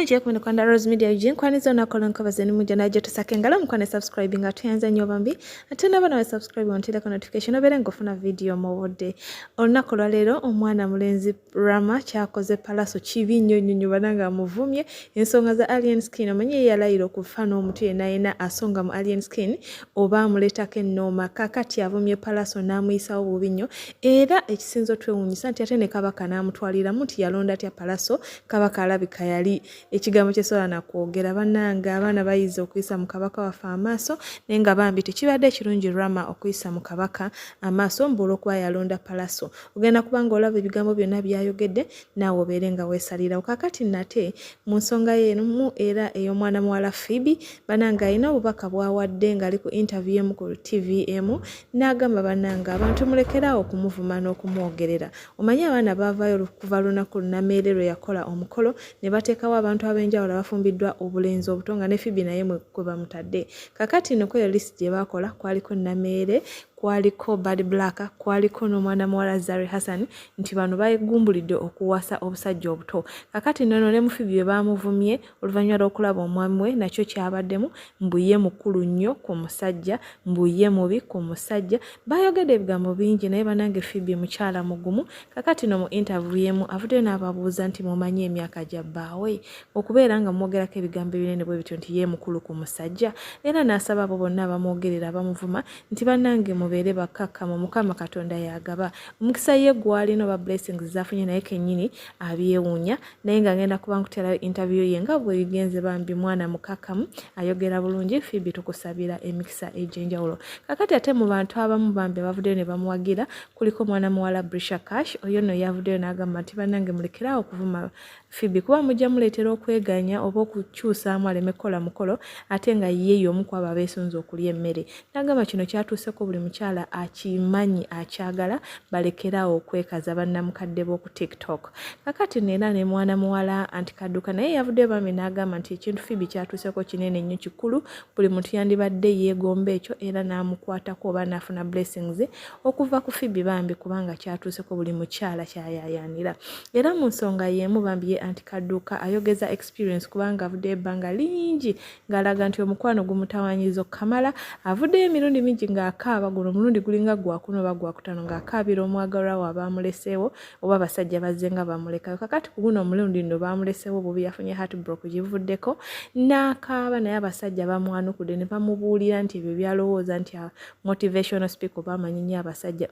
Kyekumene kwanda Rose Media UG nkwaniza onakola nkobaze nimujja naje tusake engalo mukwane subscribing atuyanza nnyo bambi ate naba nawe subscribe ontireko notification obeere ng'ofuna video mu budde. Olunaku olwaleero omwana mulenzi Rama kyakoze Pallaso kibi nnyo nnyo nnyo banange amuvumye ensonga za Alien Skin. Omanyi ye yalayira okufa n'omutu yenna yenna asonga mu Alien Skin oba amuleetako ennooma. Kakati avumye Pallaso n'amuyisawo bubi nnyo, era ekisinza otwewuunyisa nti ate ne Kabaka n'amutwaliramu nti yalonda atya Pallaso. Kabaka alabika yali ekigambo kyesobola nakwogera. Bannange abaana bayize okuyisa mu Kabaka waffe amaaso, naye nga bambi tekibadde kirungi Rama okuyisa mu Kabaka amaaso mbu olw'okuba yalonda Pallaso. Ogenda kuba nga olaba ebigambo byonna byayogedde naawe obeere nga weesalirawo. Kakati nate mu nsonga y'emu era ey'omwana muwala Phoebe, banange alina obubaka bw'awadde ng'ali ku interview emu ku TV emu, n'agamba banange abantu mulekeraawo okumuvuma n'okumwogerera. Omanyi abaana baavaayo kuva lunaku Nameere lwe yakola omukolo ne bateekawo abantu ab'enjawulo abafumbiddwa obulenzi obuto nga ne Phoebe naye kwe bamutadde. Kakati no kweyo list gye baakola kwaliko Nameere, kwaliko Bad Black, kwaliko n'omwana muwala Zari Hassan, nti bano bagumbulidde okuwasa obusajja obuto. Kakati nono ne Mufibi bwe baamuvumye oluvannyuma lw'okulaba omwami we nakyo kyabaddemu, mbu ye mukulu nnyo ku musajja, mbu ye mubi ku musajja. Baayogedde ebigambo bingi naye banange Phoebe mukyala mugumu. Kakati no mu interview y'emu avuddeyo n'ababuuza nti mumanyi emyaka gya bbaawe okubeera nga mwogerako ebigambo ebinene bwe bityo nti ye mukulu ku musajja, era n'asaba abo bonna abamwogerera abamuvuma nti bannange mubeere bakkakkamu, Mukama Katonda y'agaba omukisa, ye gw'alina oba blessings z'afunye naye kennyini abyewuunya. Naye nga ngenda kuba nkuterayo interview ye nga bwe bigenze. Bambi mwana mukakkamu, ayogera bulungi. Phoebe, tukusabira emikisa egy'enjawulo. Kakati ate mu bantu abamu bambi abavuddeyo ne bamuwagira kuliko mwana muwala Brisha Cash. Oyo nno yavuddeyo n'agamba nti bannange mulekeraawo okuvuma Phoebe kuba mujja muleetera okweganya oba okukyusaamu aleme kukola mukolo, ate nga ye y'omu ku abo abeesunze okulya emmere. N'agamba kino kyatuuseko buli mukyala akimanyi akyagala, balekeraawo okwekaza bannamukadde b'oku TikTok. Kakati nno era ne mwana muwala anti Kadduka naye yavuddeyo bambi n'agamba nti ekintu Phoebe kyatuuseko kinene nnyo, kikulu, buli muntu yandibadde yeegomba ekyo era n'amukwatako oba n'afuna blessings okuva ku Phoebe bambi, kubanga kyatuuseko buli mukyala kyayaayaanira. Era mu nsonga y'emu bambi ye anti Kadduka ayogeza experience kubanga avuddeyo ebbanga lingi ng'alaga nti omukwano gumutawanyiza okukamala. Avuddeyo emirundi mingi ng'akaaba, guno omulundi gulinga gwakuna oba gwakutaano ng'akaabira omwagalwa we abaamuleseewo oba abasajja bazze nga bamulekayo. Kakati ku guno omulundi nno baamuleseewo bubi, yafunye heartbreak givuddeko n'akaaba, naye abasajja bamwanukudde ne bamubuulira nti ebyo byalowooza nti motivational speaker oba amanyi nnyo abasajja,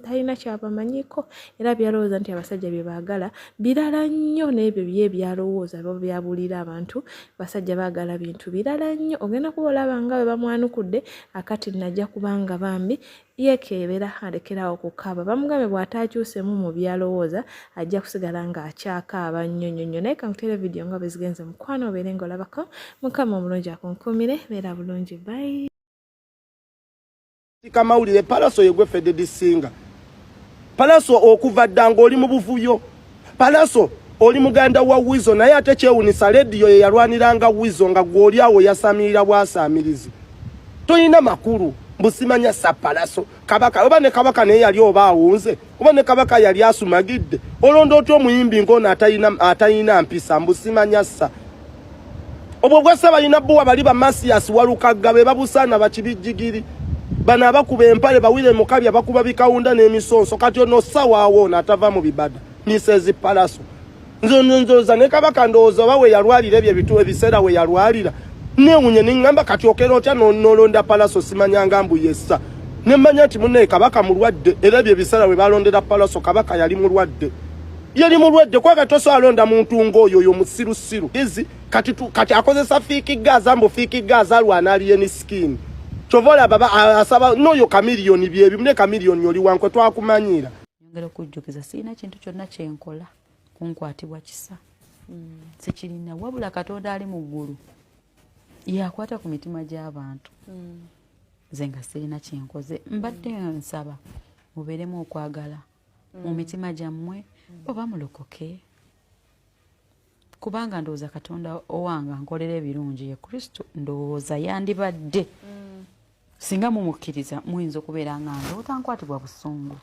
talina kyabamanyiko, era byalowooza nti abasajja bye baagala birala nnyo n'ebyo bye byalowooza oba byabuulira abantu. Basajja baagala bintu birala nnyo. Ogenda kuba olaba nga bwe bamwanukudde. Akati najja kubanga bambi yeekeebera alekerawo okukaaba. Bamugambe bw'ataakyusemu mu byalowooza ajja kusigala ng'akyakaaba nnyo nnyo nnyo. Naye kankuteere vidiyo nga bwe zigenze, mukwano, obeere ng'olabako. Mukama omulungi akunkuumire, beera bulungi, bye. Kamawulire Pallaso yegwe Fededi Singa. Pallaso okuva dda ng'oli mu buvuyo. Pallaso oli muganda wa Wizo, naye ate kyewunisa lediyo ye yalwaniranga Wizo nga gw'oli awo yasamirira bwasaamirizi. Tolina makulu mbusimanya sa Pallaso Kabaka oba ne Kabaka naye yali oba awunze oba ne Kabaka yali asumagidde. Olonda otya omuyimbi ng'ono atalina mpisa mbusimanya sa obwo bwassa balina buwa bali ba Masias Walukagga be babusaana bakibijjigiri bano abakuba empale bawire mukabya bakuba bikawunda n'emisonso. Kati ono ssawaawo ono atava mu bibada Mrs Pallaso, nze ndowooza ne Kabaka ndowooza oba we yalwalira ebyo ebitu ebiseera we yalwalira neewunye ne ŋŋamba kati okera otya n'olonda Pallaso simanyanga mbu yessa ne mmanya nti munnaye Kabaka mulwadde, era ebyo ebiseera we balondera Pallaso Kabaka yali mulwadde, yali mulwadde kubanga tosobola londa muntu ng'oyo oyo musirusiru izi. Kati akozesa Fik Gaza mbu Fik Gaza alwana Alien Skin, kyova olaba asaba n'oyo Chameleone byebimu ne Chameleone oli wankwe twakumanyira. Nyongera okujjukiza, sirina kintu kyonna kyenkola kunkwatibwa kisa, sikirina, wabula Katonda ali mu ggulu yakwata ku mitima gy'abantu. Nze nga sirina kyenkoze, mbadde nsaba mubeeremu okwagala mu mitima gyammwe oba mulokoke, kubanga ndowooza Katonda owange ankolera ebirungi ye Kristo. Ndowooza yandibadde singa mumukkiriza muyinza okubeera nga nze otankwatibwa busungu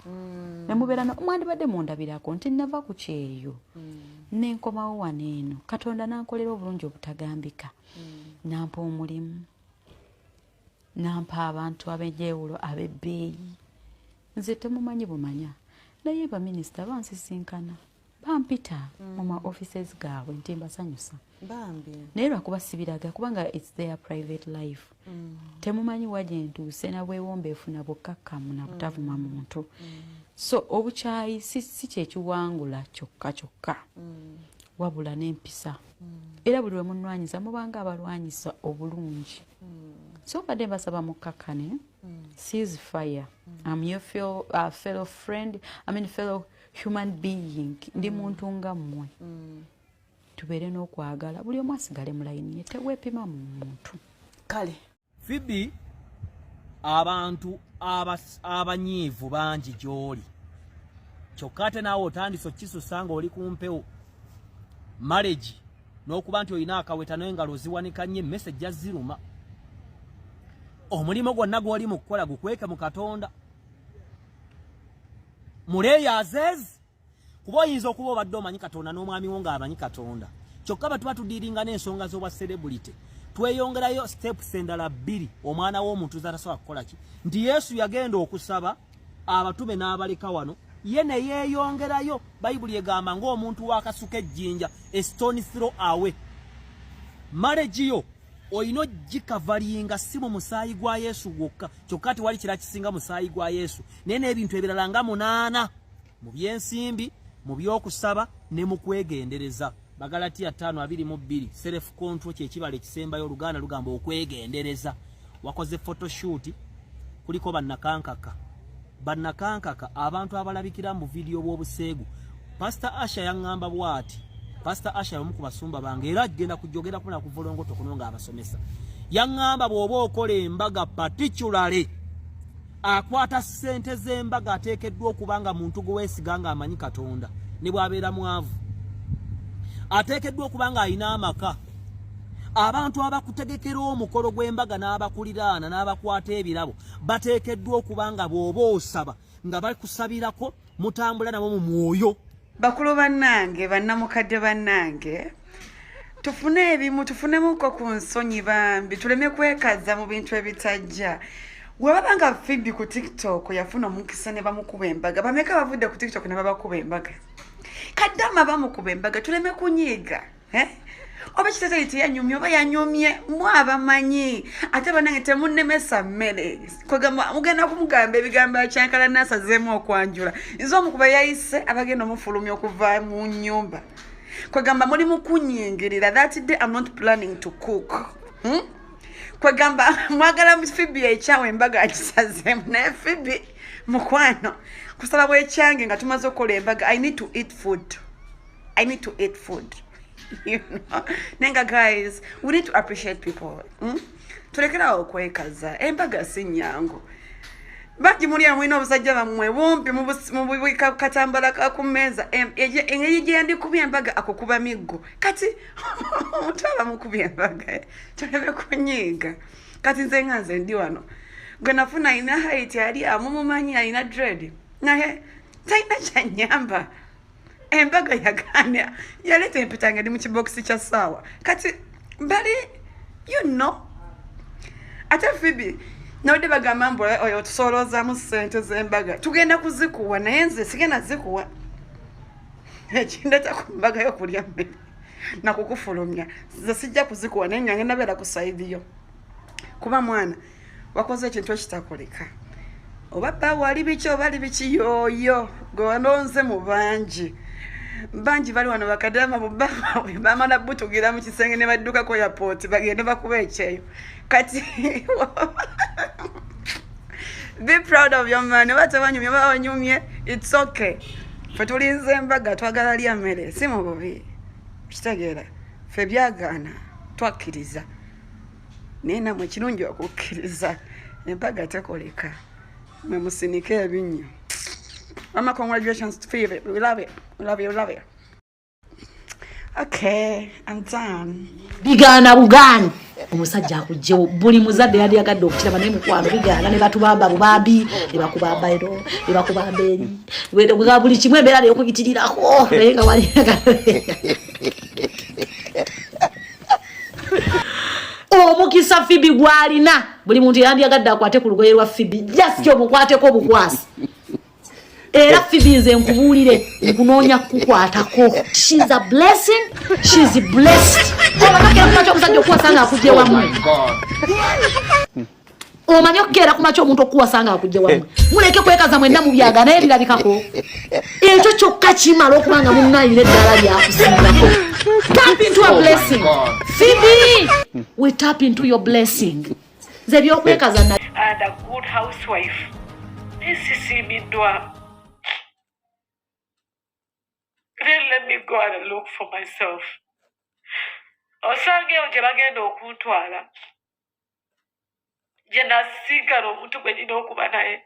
ne mubeera mwandibadde mundabirako nti nava ku kyeyo. Nenkomawo wano eno, Katonda nankolera obulungi obutagambika. Nampa omulimu, nampa abantu ab'enjawulo ab'ebbeeyi. Nze temumanyi bumanya, naye baminisita bansisinkana, bampita mu ma offices gaabwe nti mbasanyusa. Bambi. Naye lwakuba sibiraga, kubanga its their private life. Temumanyi wa gye ntuuse na bwewombeefu na bukkakkamu na butavuma muntu. So obukyayi si kyekiwangula kyokka kyokka, wabula n'empisa. Era buli lwe munwanyisa, mubanga abalwanyisa obulungi. So mbadde mbasaba mukkakkane. Cease fire. I'm your fellow friend, I mean fellow human being. Ndi muntu nga mmwe. Tubeere n'okwagala, buli omu asigale mu layini ye, teweepima mu muntu. Kale. Phoebe, abantu abanyiivu bangi gy'oli, kyokka ate naawe otandise okukisusa ng'oli ku mpewo. Marriage n'okuba nti olina akaweta n'engalo oziwanika nnyo, emmese ejja ziruma. Omulimu gwonna gw'oli mu kukola gukweke mu Katonda muleeyo azeezi, kuba oyinza okuba obadde omanyi Katonda n'omwami wo ng'amanyi Katonda, kyokka bwe tuba tudiiringa n'ensonga z'obwa celebrity, tweyongerayo steps endala bbiri omwana w'omuntu zatasobola kukola ki, nti Yesu yagenda okusaba abatume n'abaleka wano, ye ne yeeyongerayo. Bayibuli egamba ng'omuntu wakasuka ejjinja, a stone throw away. Marriage yo olina ogikavalinga si mu musaayi gwa Yesu gwokka, kyokka tewali kira kisinga musaayi gwa Yesu, naye n'ebintu ebirala nga munaana mu byensimbi, mu byokusaba ne mu kwegendereza. Bagalatiya 5:22, self control kyekibala ekisembayo. Oluganda lugamba okwegendereza. Wakoze photoshoot, kuliko bannakankaka, bannakankaka, abantu abalabikira mu vidiyo bw'obuseegu. Pastor Asha yaŋŋamba bw'ati, Pastor Asha yomu ku basumba bange, era agenda kujogera kuna ku volongoto kuno ng'abasomesa, yaŋŋamba bw'oba okola embaga, particularly akwata ssente z'embaga ateekeddwa okuba nga muntu gwe weesiga ng'amanyi Katonda, ne bw'abeera mwavu ateekeddwa okuba ng'alina amaka. Abantu abakutegekera omukolo gw'embaga n'abakuliraana n'abakwata ebirabo bateekeddwa okuba nga bw'oba osaba nga bakusabirako, mutambula nabo mu mwoyo. Bakulu bannange, bannamukadde bannange, tufune ebimu, tufunemuko ku nsonyi bambi, tuleme kwekaza mu bintu ebitajja. Webaba nga Phoebe ku TikTok yafuna omukisa ne bamukuba embaga, bameka bavudde ku TikTok ne babakuba embaga? Kaddama bamukuba embaga, tuleme kunyiiga, eh? Oba kiteteyi teyanyumye oba yanyumye, mwe abamanyi. Ate bannange, temunnemesa mmere. Kwegamba mugenda kumugamba ebigambo akyankala nasazeemu okwanjula. Nze omukuba yayise abagenda omufulumya okuva mu nnyumba. Kwegamba muli mu kunyingirira. That day I'm not planning to cook, Kwegamba mwagala Phoebe ekyawe embaga agisazeemu, naye Phoebe mukwano, kusaba bwekyange nga tumaze okukola embaga, I need to eat food, I need to eat food. Nenga guys, we need to appreciate people, Tulekerawo okwekaza, embaga si nyangu. Bangi muli amulina obusajja bammwe bumpi mu katambala ka ku mmeeza. Engeri gye yandikubye embaga akukuba miggo. Kati omuntu aba mukubye embaga, tuleme kunyiiga. Kati nze nga nze ndi wano, gwe nafuna alina height, ali amumumanyi, alina dread, naye talina kyanyamba. Embaga yagaana, yaleeta empeta nga eri mu kibokisi kya ssaawa. Kati bali ate Phoebe nabadde bagamba mbu oyo tusolozaamu ssente z'embaga, tugenda kuzikuwa, naye nze sigenda zikuwa. Ekindeta ku mbaga yokulya mmere nakukufulumya, nze sijja kuzikuwa, naye nga ngenda beera ku side yo, kuba mwana wakoze ekintu ekitakoleka. Oba bbaawo ali biki oba ali biki, yooyo gwe walonze mu bangi bangi bali wano. Bakadama bubbaabwe bamala butugira mu kisenge ne baddukako airport bagende bakuba ekyeyo. Kati be proud of your man. Oba tebanyumye oba banyumye, it's okay. Fe tulinze embaga, twagala lya mmere, si mu bubi, kitegeera. Fe byagaana twakkiriza, naye namwe kirungi okukkiriza embaga tekoleka, mwe musinike ebinnyo. Mama, congratulations to Phoebe. We love it. We love you. We love you. Okay, I'm done. Bigaana bugaanyi. Omusajja akugjewo, buli muzadde yandiyagadde okukiraba, naye mukwano bigaana ne batubamba bubambi, ne bakubamba eno ne bakubamba eri, buli kimu embeera neyokuyitirirako, naye nga wali omukisa Fibi gwalina, buli muntu yandyagadde akwate ku lugoye lwa Fibi, just omukwateko obukwasi. Era Fibi, nze nkubuulire, nkunoonya kukukwatako. She's a blessing, she's blessed. Omanyi okkeera kumakya omusajja okuwasa nga akujje wammwe? Omanyi okukeera kumakya omuntu okuwasa nga akujje wammwe? Muleke kwekaza, mwenna mubyaga, naye birabikako ekyo kyokka kimala okuba nga munnayina eddaala lyakusingako. Tap into a blessing, Phoebe. We tap into your blessing. Nze ebyokwekaza na and a good housewife nesisiimiddwa. Then let me go and look for myself. Osanga eyo gye bagenda okuntwala gye nasinkana omuntu gwe nina okuba naye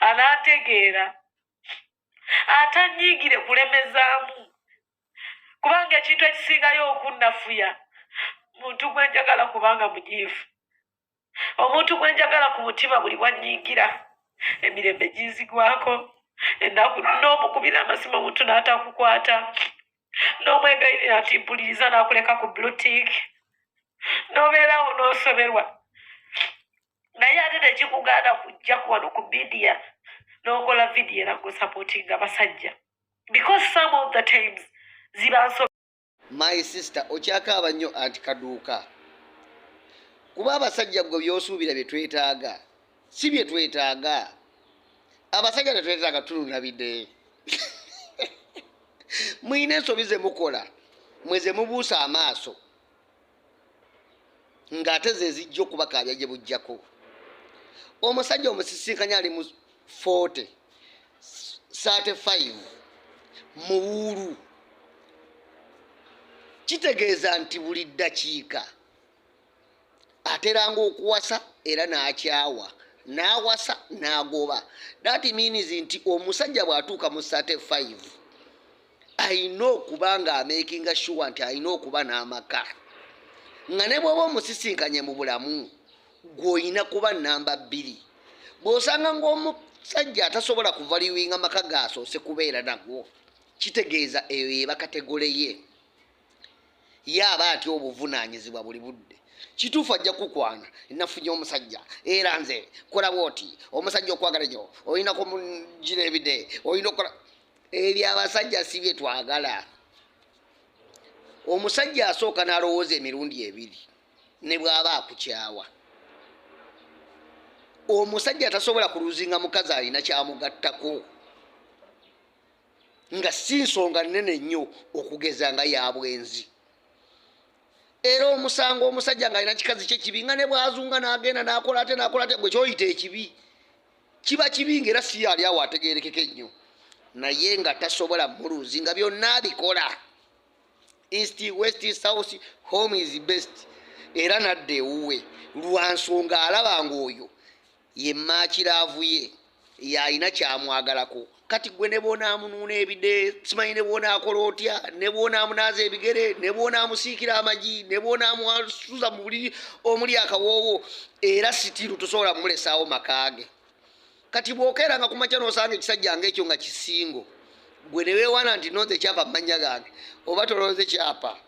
anantegeera, atanyiigire kulemezaamu, kubanga ekintu ekisingayo okunnafuya muntu gwe njagala kubanga munyiivu. Omuntu gwe njagala ku mutima buli bwanyiigira emirembe ginzigwako ennaku, n'omukubira amasimu omuntu n'atakukwata, n'omwegayirira nti mpuliriza n'akuleka ku blue tick, n'obeerawo n'osoberwa. Naye ate tekikugaana kujja wano ku media n'okola vidiyo era ng'osupportinga abasajja, because some of the times ziba nsobi. My sister, okyakaaba nnyo anti kaduuka, kuba abasajja gwe byosuubira bye twetaaga si bye twetaaga. Abasajja tetwetaaga tununabidde. Muyina ensobi ze mukola mwe ze mubuusa amaaso ng'ate ze zijja okubakaabya gye bujjako. Omusajja omusisinkanya ali mu 40 35 muwuulu, kitegeeza nti buli ddakiika ateranga okuwasa era n'akyawa, n'awasa n'agoba. That means nti omusajja bw'atuuka mu 35 ayina okuba nga amakinga sure nti ayina okuba n'amaka, nga ne bw'oba omusisinkanye mu bulamu gw'olina kuba namba 2. Bw'osanga ng'omusajja atasobola kuvaluinga maka gaasoose kubeera nagwo, kitegeeza eyo yeba category ye. Ye aba atya obuvunaanyizibwa buli budde. Kituufu ajja kukwana, nafunye omusajja era nze kola bwoti, omusajja okwagala nyo olinako mugira ebide, olina okukola ebyo. Abasajja si bye twagala. Omusajja asooka n'alowooza emirundi ebiri ne bw'aba akukyawa. Omusajja tasobola kuluzinga mukazi alina kyamugattako nga si nsonga nnene nnyo, okugeza nga yabwenzi. Era omusango omusajja ng'alina kikazi kye kibi, nga ne bwazunga n'agenda n'akola ate n'akola ate, gwe kyoyita ekibi kiba kibi, ngaera si ali awo ategerekeka ennyo, naye nga tasobola muluzi nga byonna abikola. East, west, south, home is best. Era nadda ewuwe lwa nsonga alaba ngaoyo ye maakiraavu ye yalina kyamwagalako. Kati gwe ne bwonaamunuuna ebide, simanyi ne bwonaakola otya, ne bwonaamunaaza ebigere, ne bwonaamusiikira amagi, ne bwonaamusuza mu buliri omuli akawoowo, era still tosobola mumulesaawo makaage. Kati bw'okeeranga ku makya n'osanga ekisajja ngaekyo nga kisingo, gwe ne weewaana nti nonze ekyapa mu mannya gange, oba tolonze kyapa,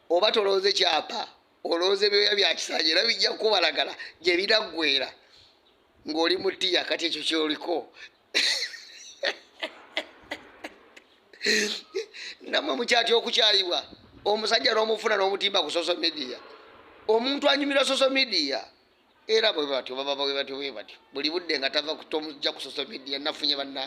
oba tolonze kyapa, olowooza ebyoya bya kisanja era bijja kukubalagala gye binaggwera ng'oli mutiya. Kati ekyo kyoliko nammwe mukyatya okukyayibwa. Omusajja n'omufuna n'omutimba ku social media, omuntu anyumirwa social media, era bwe batyo baba bwe batyo bwe batyo buli budde nga tava tomujja ku social media. Nafunye bannange.